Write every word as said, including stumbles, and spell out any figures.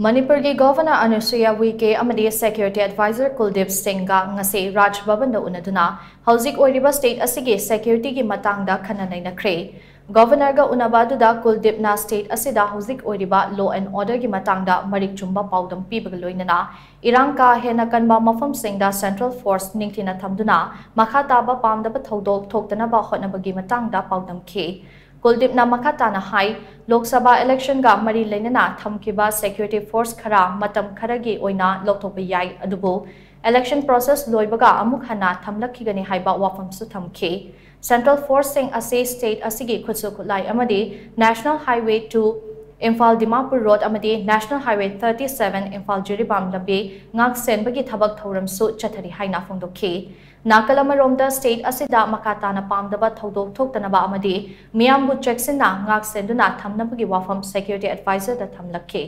ꯃꯅꯤꯄꯨꯔꯒꯤ ꯒꯣꯚꯔꯅꯔ ꯑꯅꯨꯁꯨꯏꯌꯥ ꯎꯏꯀꯦ ꯑꯃꯗꯤ security adviser ꯀꯨꯜꯗꯤꯞ ꯁꯤꯡꯒ ꯉꯁꯤ ꯔꯥꯖ ꯚꯕꯟꯗ ꯎꯅꯗꯨꯅ ꯍꯧꯖꯤꯛ ꯑꯣꯏꯔꯤꯕ ꯁ꯭ꯇꯦꯠ ꯑꯁꯤꯒꯤ ꯁꯦꯀ꯭ꯌꯨꯔꯤꯇꯤꯒꯤ ꯃꯇꯥꯡꯗ ꯈꯟꯅ ꯅꯩꯅꯈ꯭ꯔꯦ꯫ ꯒꯣꯚꯔꯅꯔꯒ ꯎꯅꯕ ꯑꯗꯨꯗ ꯀꯨꯜꯗꯤꯞꯅ ꯁ꯭ꯇꯦꯠ ꯑꯁꯤꯗ ꯍꯧꯖꯤꯛ ꯑꯣꯏꯔꯤꯕ law and orderꯒꯤ ꯃꯇꯥꯡꯗ ꯃꯔꯤꯛ ꯆꯨꯝꯕ ꯄꯥꯎꯗꯝ ꯄꯤꯕꯒ ꯂꯣꯏꯅꯅ ꯏꯔꯥꯡ ꯀꯥ ꯍꯦꯟꯅ ꯀꯟꯕ ꯃꯐꯝꯁꯤꯡꯗ central force ꯅꯤꯡꯊꯤꯅ ꯊꯝꯗꯨꯅ ꯃꯈꯥ ꯇꯥꯕ ꯄꯥꯝꯗꯕ ꯊꯧꯗꯣꯛ ꯊꯣꯛꯇꯅꯕ ꯍꯣꯠꯅꯕꯒꯤ ꯃꯇꯥꯡꯗ ꯄꯥꯎꯗꯝꯈꯤ꯫ ꯀꯨꯜꯗꯤꯞꯅ ꯃꯈꯥ ꯇꯥꯅ ꯍꯥꯏ, ꯂꯣꯛ ꯁꯚꯥ ꯏꯂꯦꯛꯁꯟꯒ ꯃꯔꯤ ꯂꯩꯅꯅ ꯊꯝꯈꯤꯕ ꯁꯦꯀ꯭ꯌꯨꯔꯤꯇꯤ ꯐꯣꯔꯁ ꯈꯔ ꯃꯇꯝ ꯈꯔꯒꯤ ꯑꯣꯏꯅ ꯂꯧꯊꯣꯛꯄ ꯌꯥꯏ, ꯑꯗꯨꯕꯨ ꯏꯂꯦꯛꯁꯟ ꯄ꯭ꯔꯣꯁꯦꯁ ꯂꯣꯏꯕꯒ ꯑꯃꯨꯛ ꯍꯟꯅ ꯊꯝꯂꯛꯈꯤꯒꯅꯤ ꯍꯥꯏꯕ ꯋꯥꯐꯝꯁꯨ ꯊꯝꯈꯤ꯫ ꯁꯦꯟꯇ꯭ꯔꯦꯜ ꯐꯣꯔꯁꯁꯤꯡ ꯑꯁꯤ ꯁ꯭ꯇꯦꯠ ꯑꯁꯤꯒꯤ ꯈꯨꯠꯁꯨ ꯈꯨꯠꯂꯥꯏ ꯑꯃꯗꯤ National Highway two, Imphal Dimapur road ꯑꯃꯗꯤ National Highway thirty seven, Imphal Jiribam ꯂꯝꯕꯤ ꯉꯥꯛ ꯁꯦꯟꯕꯒꯤ ꯊꯕꯛ ꯊꯧꯔꯝꯁꯨ ꯆꯠꯊꯔꯤ ꯍꯥꯏꯅ ꯐꯣꯡꯗꯣꯛꯈꯤ꯫ ꯅꯥꯀꯜ ꯑꯃꯔꯣꯝꯗ, ꯁ꯭ꯇꯦꯠ ꯑꯁꯤꯗ ꯃꯈꯥ ꯇꯥꯅ ꯄꯥꯝꯗꯕ ꯊꯧꯗꯣꯛ ꯊꯣꯛꯇꯅꯕ ꯑꯃꯗꯤ ꯃꯤꯌꯥꯝꯕꯨ ꯆꯦꯛꯁꯤꯟꯅ ꯉꯥꯛ ꯁꯦꯟꯗꯨꯅ ꯊꯝꯅꯕꯒꯤ ꯋꯥꯐꯝ ꯁꯦꯀ꯭ꯌꯨꯔꯤꯇꯤ ꯑꯦꯗꯚꯥꯏꯖꯔꯗ ꯊꯝꯂꯛꯈꯤ꯫